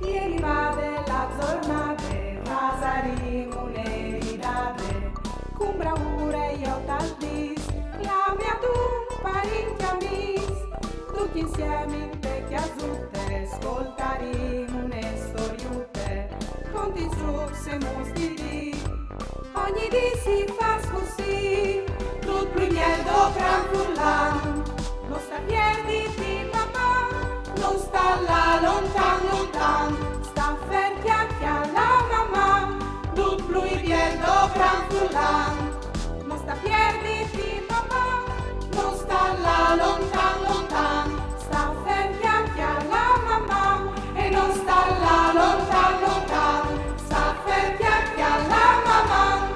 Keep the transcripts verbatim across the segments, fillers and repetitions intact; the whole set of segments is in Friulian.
E rivade la zornade, fasarìn une ridade, cun braure jo tal dis, clame a dun parint e amis, ducj insiemi inte cjasute, scoltarìn une storiute, conti, zucs e muts di dì. Ogni dì si fâs cussì, dut plui biel do cran furlan. No sta pierditi, Maman, no sta lâ lontan, lontan. Sta fer, cjale, cjale Maman, dut plui biel do cran furlan. No sta pierditi, Maman, no sta lâ lontan, lontan. Sta fer, cjale, cjale Maman, e no sta lâ lontan, lontan. Sta fer, cjale, cjale Maman.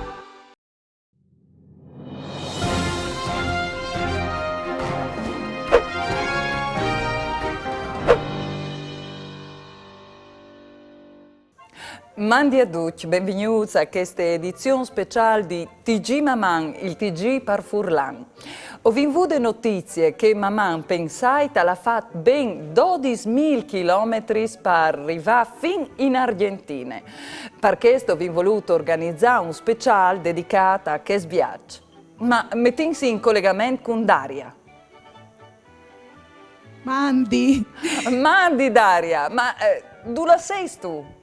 Mandi a ducj, benvignûts a cheste edizion speciâl di T G Maman, il T G par furlan. O vin vude notizie che Maman, pensait, al à fat ben dodis mil chilometris par rivâ fin in Argjentine. Par chest o vin volût organizâ un speciâl dedicât a chest viaç. Ma metìnsi in colegament cun Daria. Mandi! Mandi Daria, ma eh, dulà sêstu?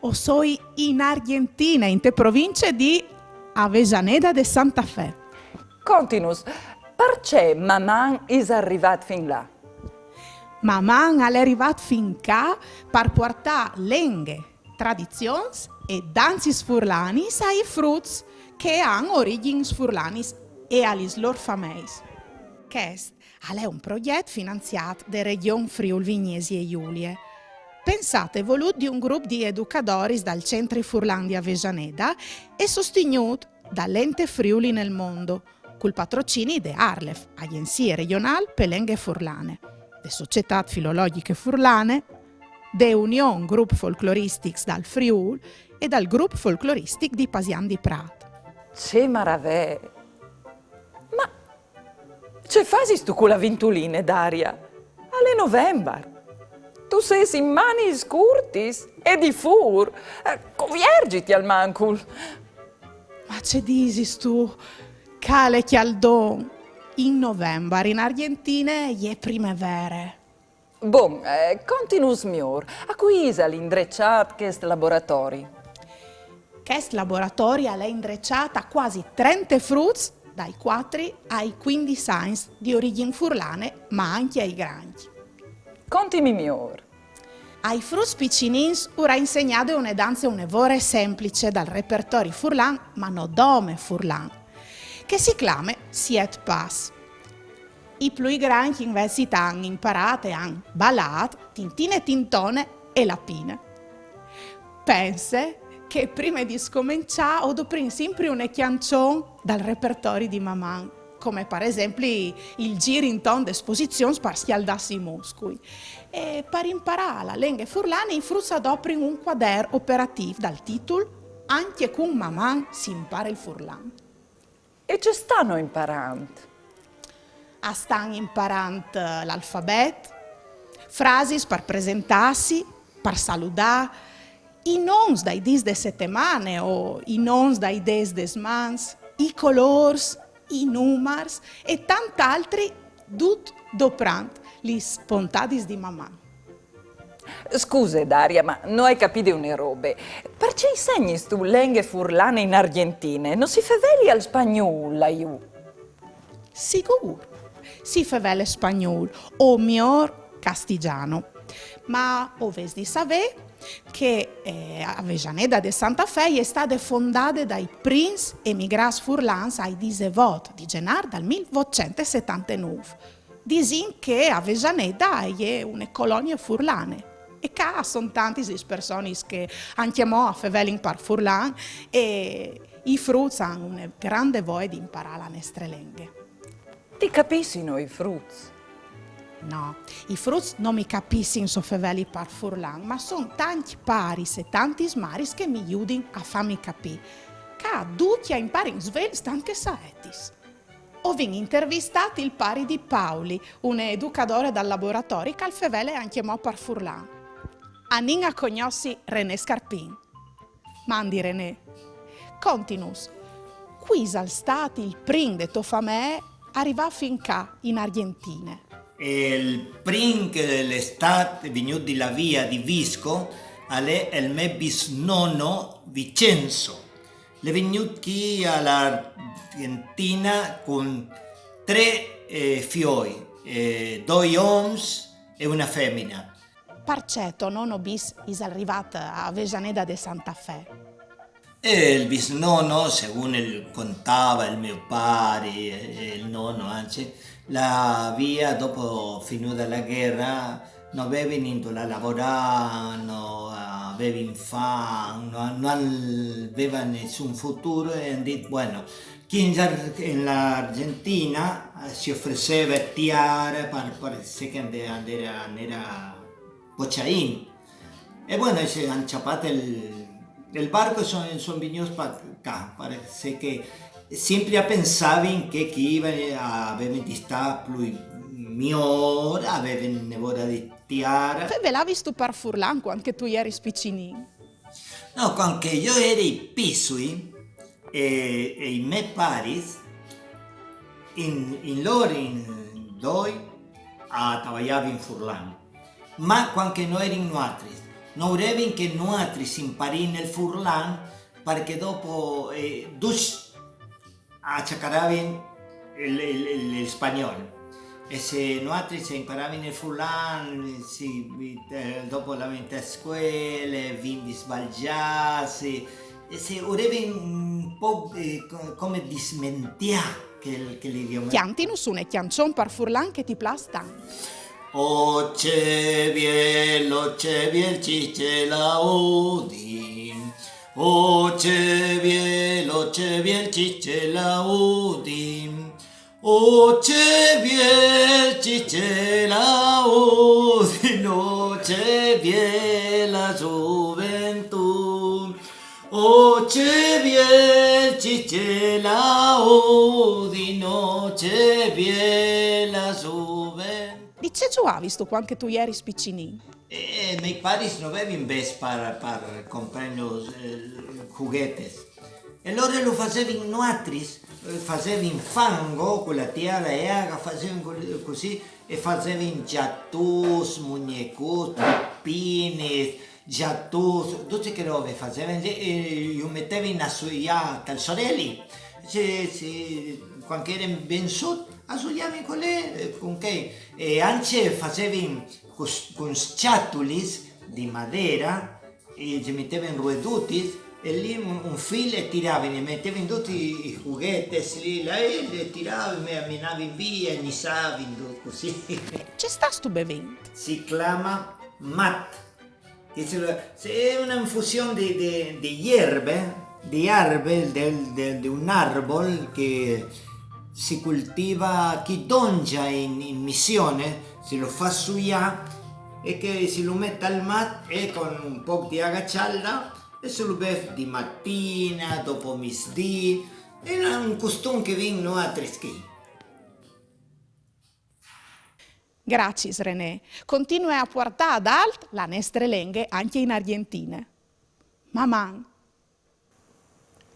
O soi in Argjentine, inte provincie di Avellaneda de Santa Fe. Continus, parcè Maman isal rivât fin là? Maman al è rivât fin ca par puartâ lenghe, tradizions e dancis furlanis ai fruts che a àn origjins furlanis e a lis lôr fameis. Chest al è un progjet finanziât de Regjon Friûl Vignesie Julie, pensât e volût di un grup di educadoris dal Centri Furlan di Avellaneda e sostignût dal Ente Friuli nel Mondo, cul patrocini de ARLeF, Agjenzie Regjonâl pe Lenghe Furlane, de Societât Filologjiche Furlane, de Union Grups Folcloristics dal Friûl e dal Grup Folcloristic di Pasian di Prât. Ce maravee! Ma ce fasistu cu la vintuline, Daria? Al è novembar. Tu sês in manis curtis e di fûr. Eh, covierziti almancul. Ma ce disistu? Ca al è cjaldon. In novembar in Argjentine e je primevere. Bon, eh, continus miôr, a cui isal indreçât chest laboratori? Chest laboratori al è indreçât a cuasi trente fruts dai cuatri ai cuindis agns, di origjin furlane, ma ancje ai grancj. Contimi miôr. Ai fruts piçinins ur ai insegnade une danze une vore semplice dal repertori furlan, ma no dome furlan, che si clame Siet Pas. I plui grancj invezit a àn imparât e a àn balât Tintine Tintone e la Pine. Pense che prime di scomençâ o doprìn simpri une cjançon dal repertori di Maman, come par esempli il zîr intorn des posizions par scjaldâsi i muscui. E par imparâ la lenghe furlane i fruts a doprin un cuader operatîf dal titul Ancje cun Maman si impare il furlan. E ce stano imparant? A stan imparant, eh, l'alfabet, frasis par presentâsi, par saludâ, i nons dai dîs de setemane o i nons dai dês des mans, i colôrs, i numars e tant altri, dut doprant lis pontadis di Maman. Scuse, Daria, ma no ai capide une robe. Parcè insegnistu lenghe furlane in Argjentine? No si fevelial spagnûl lajù? Sigûr, si fevele spagnûl, o miôr castigjano. Ma o vês di savê che, eh, Avellaneda de Santa Fe e je stade fondade dai prins emigrâts furlans ai disevot di Zenâr dal mil votcent e setantenûf. Disìn che Avellaneda e je une colonie furlane. E ca a son tantis lis personis che ancjemò a fevelin par furlan e i fruts a àn une grande voie di imparâ la nestre lenghe. Ti capissino i fruts? No, i fruts no mi capissin se o feveli par furlan, ma a son tancj paris e tantis maris che mi judin a fâmi capî. Ca ducj a imparin svelts tant che saetis. O vin intervistât il pari di Pauli, une educadore dal laboratori che al fevele ancjemò par furlan. Anìn a cognossi René Scarpin. Mandi René, continus, cui isal stât il prin de tô famee a rivâ fin ca in Argjentine? E il prin che al è stât vignût di la via di Visco al è il me bisnono Vicenzo. L'è vignût chi a la Argjentina cun trê, eh, fioi, eh, doi oms e una femina. Parcè to nono bis isal rivât a Avellaneda de Santa Fe? E il bisnono, segun el contava il mio pari e, e il nono anche, la via dopo finita la guerra no avevin indulà a lavorâ, no avevin fam, no, no avevin nessun futuro e àn dit, bueno, chi in, in l'Argjentina, eh, si ofreseva tiara par, par se che andera, andera, andera Bocain. E bueno, se àn cjapât il, il barco e son, son vignûts pa ca, parcè che simpri a pensavin che chi a vevin di stâ plui miôr, a vevin nevora di tiara. Fevelavistu par furlan cuant che tu jeris piçulin? No, cuant che jo jeri piçui, e, e i me paris, in, in lôr in doi a tavaiavin furlan. Ma cuant che no jerin nuatris, no volevin che nuatris imparìn il furlan, parcè dopo, eh, ducj a cjacaravin il, il, il, il spagnol. E se nuatris imparavin il furlan, si, eh, dopo lavin te scuele, vin di sbalzâsi, e se volevin un pôc, eh, co-, come dismentiâ chel, chel idioma. Cjantinus une cjançon par furlan che ti plâs tant. O ce biel, o ce biel, cicelaudin. O ce biel, o ce biel, cicelaudin. O ce biel, cicelaudin, o ce biela giuventù. O ce biel, cicelaudin, o ce biela giuventù. Di ce zuavistu cuant che tu jeris piçulin? E, e i me paris no vevin bêçs par, par comprâ, eh, juguetes. E lôr lu fasevin nuatris, eh, fasevin fango cu la tiara e agua, fasevin cu-, cussì, e fasevin gjatùs, mugnecuts, pipinis, gjatùs, dutis chês robis fasevin, e, e ju metevin a suiâ tal soreli. Se, se, cuant che jerin ben sot, a suiavin cun, eh, cun chel. E ancje fasevin cun, cun scjatulis di madera, e gji metevin ruedutis, e li un, un fîl e tiravin, e metevin dutis i juguetes li, là, e, e tiravin, e a menavin vie, e nisavin, dut cussì. Ce stâstu bevint? Si clama mat. Che se lo, se è una infusione di, di, di erbe, di erbe del, del, di un arbol che si cultiva chi dongia in, in missione, se lo fa suiâ e che se lo mette al mat e con un poc di agua cialda e se lo bev di matina, dopo misdì, è un costum che vin nuatris chi. Graciis, René. Continue a puartâ ad alt la nestre lenghe ancje in Argjentine. Maman!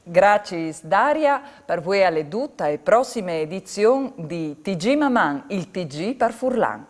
Graciis, Daria. Par vuê al è dut, ae prossime edizion di T G Maman, il T G par furlan.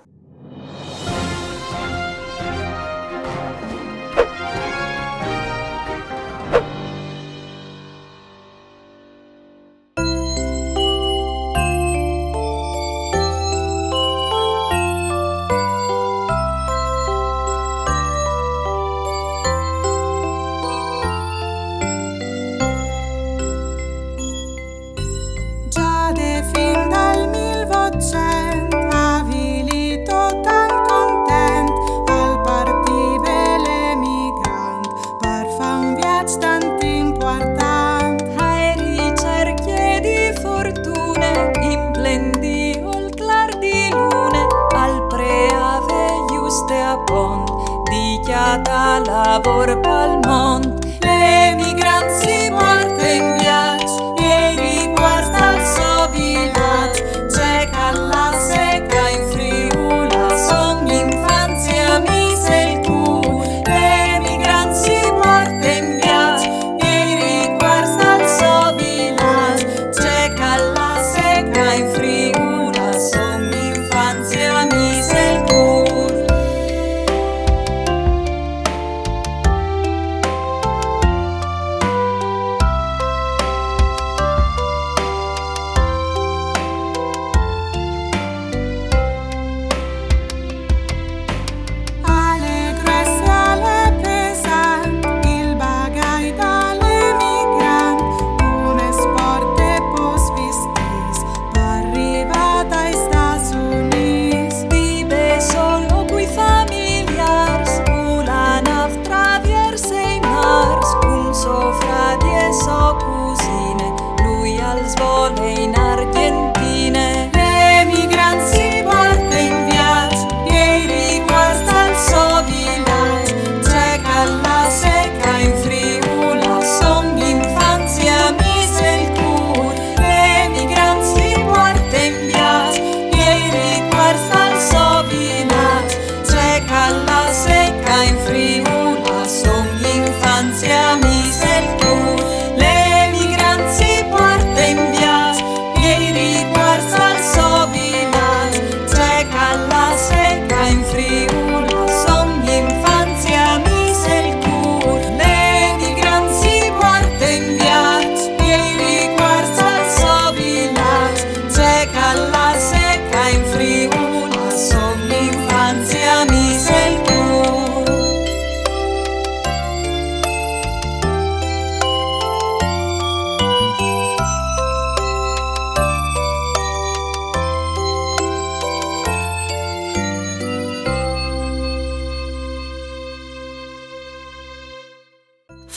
Za de fin dal mil votcent, avilît o tant content, al partibe l'emigrant par fâ un viaç tant impuartant. Ae ricercje di fortune, in plen dì, al clâr di lune, al preave juste a pont di cjatâ lavôr pal mont. L'emigrant si puarte in viaç e i ricuarts dal so vilaç, ce che al lasse ca in Friûl, la sô infanzie, amîs e il cûr.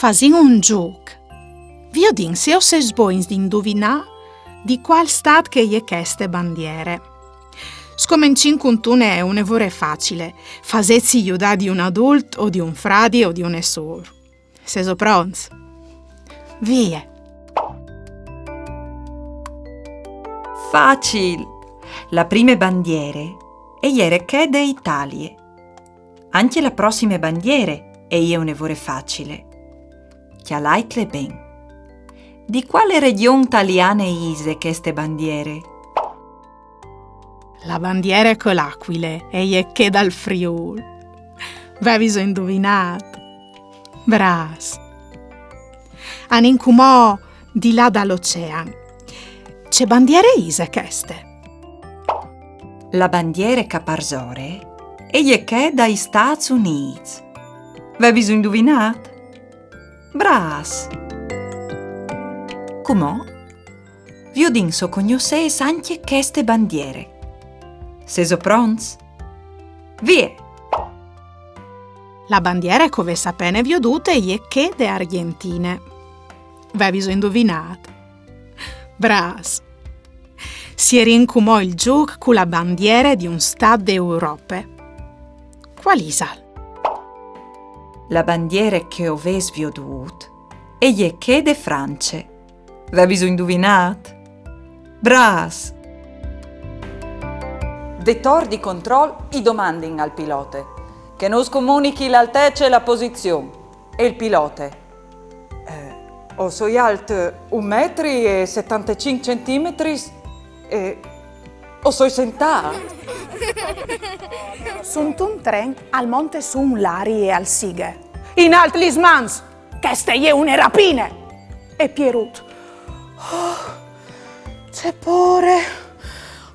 Fasìn un zûc. Viodìn se o sês bogns di induvinâ di cuâl stât che e je cheste bandiere. Scomencìn cuntune une vore facile. Fasêtsi judâ di un adult o di un fradi o di une sûr. Sêso pronts? Vie! Facil! La prime bandiere e jere chê de Italie. Ancje la prossime bandiere e je une vore facile. Cjalaitle ben. Di cuale regjon taliane ise cheste bandiere? La bandiere cu la acuile e je chê dal Friûl. Vêso induvinât? Brâfs! Anìn cumò di là dal ocean. Ce bandiere ise cheste? La bandiere che o ai parsore e je chê dai Stâts Unîts. Vêso induvinât? Brâfs! Cumò viodìn se o cognossês ancje cheste bandiere. Sêso pronts? Vie! La bandiere che o vês a pene viodût e je chê de Argjentine. Vêso induvinât? Brâfs! Sierìn cumò il zûc cu la bandiere di un stât de Europe. Cuâl isal? La bandiere che o vês viodût e je chê de France. Vêso induvinât? Brâfs! De tor di control i domandin al pilote che nus comunichi la altece e la posizion. E il pilote: "Eh, o soi alt un metri e setantecinc centimetris e o soi sentât." Suntun tren al monte sù un lari e al sighe: "In alt lis mans! Cheste e je une rapine!" E Pierut: "Oh, ce pôre!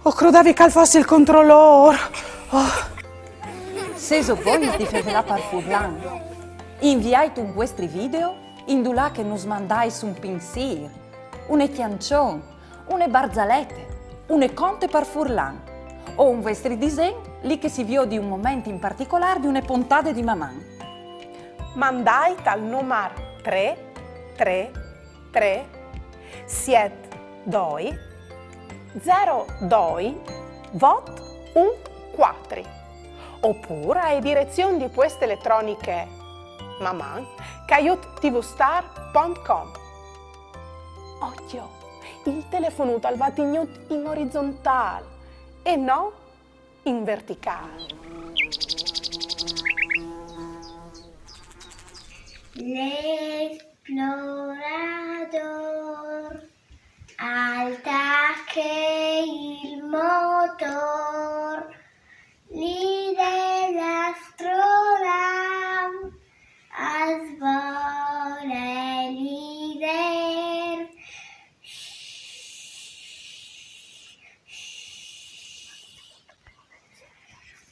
O crodavi che al fos il controlôr." Oh. Sêso bogns di fevelâ par furlan? Inviait un vuestri video indulà che nus mandais un pinsîr, une cjançon, une barzalete, une conte par furlan, o un vuestri disen li che si viodi un moment in particolâr di une pontade di Maman. Mandait al numar trê trê trê siet doi zero doi vot un cuatri, opûr ae direzion di pueste eletroniche maman caiut tvstar pont com. Ocjo, il telefonut al va tignût in orizontâl e no in verticâl. L'esplorador al tache il motor, lì de l'astronaut al svole lì der.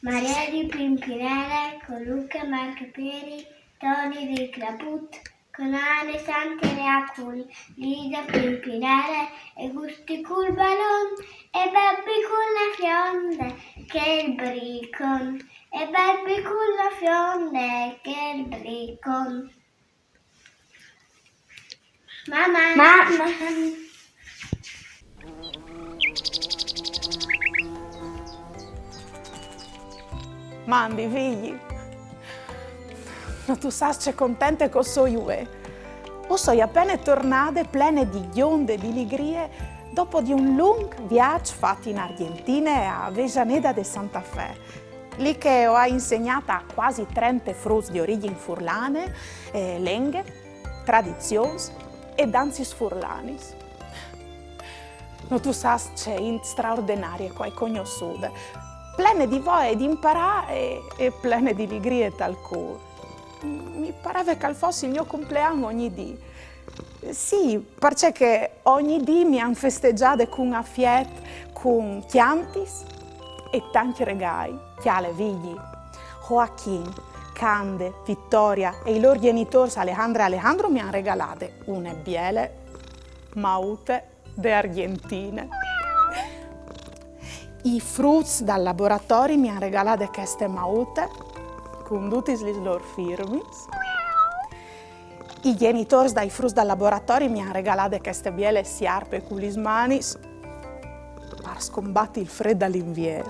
Maria di Pimpinele, con Luca, Marco, Pieri, Toni di Claput, con Alessandro e Acul, Lida Pimpinele e Gusti cul balon e Babbi cun la fionde, che il bricon, e Babbi cun la fionde, che il bricon. Maman! Maman! Mandi, Vigji. No tu sâs ce contente che o soi vuê. O soi a pene tornade plene di gjonde e di ligrie dopo di un lunc viaç fat in Argjentine, a Avellaneda de Santa Fe. Li che o ai insegnât cuasi trente fruts di origjin furlane, eh, lenghe, tradizions e dancis furlanis. No tu sâs ce int straordenarie che o ai cognossude, plene di voie di imparâ e, e plene di ligrie tal cûr. Mi pareve che al fos il gno complean ogni dì. Sì, parcè che ogni dì mi àn festegjade cun afiet, cun cjantis e tancj regâi. Cjale, Vigji, Joachim, Cande, Vittoria e i lôr gjenitôrs Alejandra e Alejandro mi àn regalade une biele maute de Argjentine. I fruts dal laboratori mi àn regalade cheste maute, cun dutis lis lôr firmis. I gjenitôrs dai fruts dal laboratori mi àn regalade cheste biele siarpe cu lis manis par scombati il frêt dal Invier.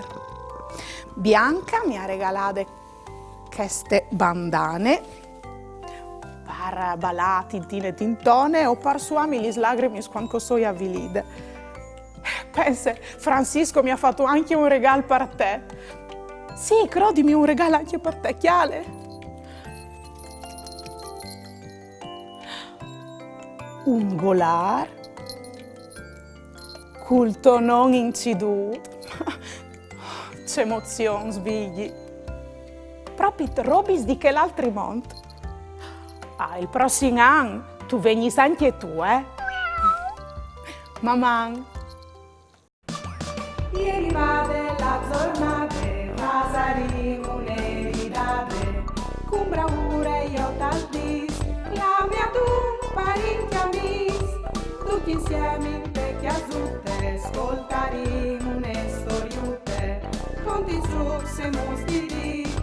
Bianca mi à regalade cheste bandane par balâ tintine tintone o par suâmi lis lagrimis cuant che o soi avilide. Pense, Francisco mi à fat ancje un regâl par te. Sì, crodimi, un regâl ancje par te, cjale. Un golâr cul to non incidût. Ce emozion, Vigji. Propit robis di chel altri mont. Ah, il prossim an tu vegnis ancje tu, eh? Maman! E rivade la zornade, fasarìn une ridade, cun braure jo tal dîs, clamìn adun parint e amîs, ducj insiemi inte cjasute, scoltarìn une storiute, contis, zûcs e muts di dì.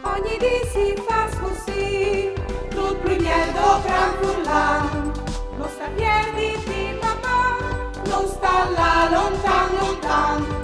Ogni dì si fâs cussì, dut plui biel dal cran furlan. No sta pierditi, papà, no sta lâ lontan, lontan.